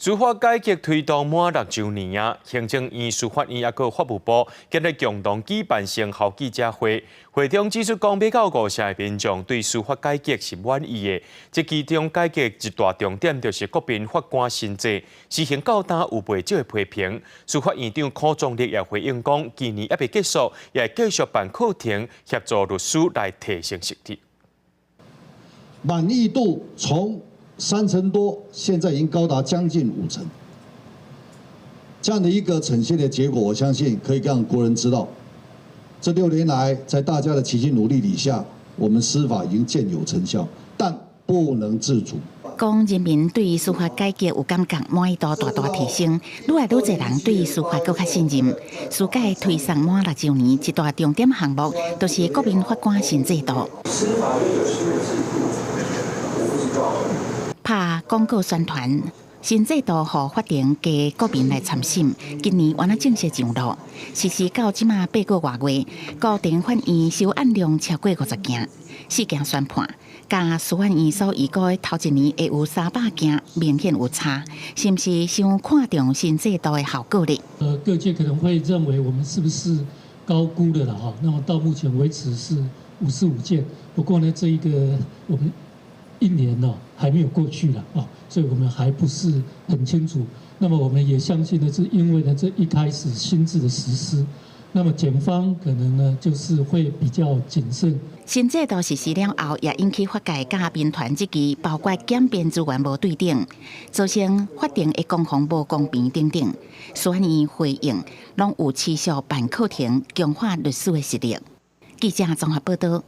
司法改革推動滿6週年啊，行政院、司法院抑閣法務部今日共同舉辦成效記者會，會中指出講，欲到五成的民眾對司法改革是滿意的。這其中改革一大重點就是國民法官新制，實行到今有袂少的批評。司法院長柯宗立也回應講，今年猶未結束，也會繼續辦課程協助律師來提升實力。滿意度從三成多，現在已經高達將近五成，這樣的一個呈現的結果，我相信可以讓國人知道，這6年來，在大家的齊心努力底下，我們司法已經漸有成效，但不能自足。講人民對司法改革有感覺，滿意度大大提升，愈來愈濟人對司法閣較信任。司改推送滿6週年，一大重點項目，就是國民法官新制度。司法院有新的制度，我不知道。拍廣告宣傳，新制度予法庭加國民來參審，今年猶若正式上路，實施到這馬8個外月，高等法院收案量超過50件，四件宣判，佮司法院所預估的頭一年會有300件，明顯有差，是毋是傷看重新制度的效果呢？各界可能會認為我們是不是高估了啦？哈，那麼到目前為止是55件，不過呢，這一個我們一年呢還沒有過去了啊，所以我們還不是很清楚。那麼我們也相信呢，是因為呢這一開始新制的實施，那麼檢方可能呢就是會比較謹慎。新制度實施了後，也引起法界佮民團質疑，包括檢辯資源無對等，造成法庭的攻防無公平等等。司法院回應，攏有持續辦課程，強化律師的實力。記者綜合報道。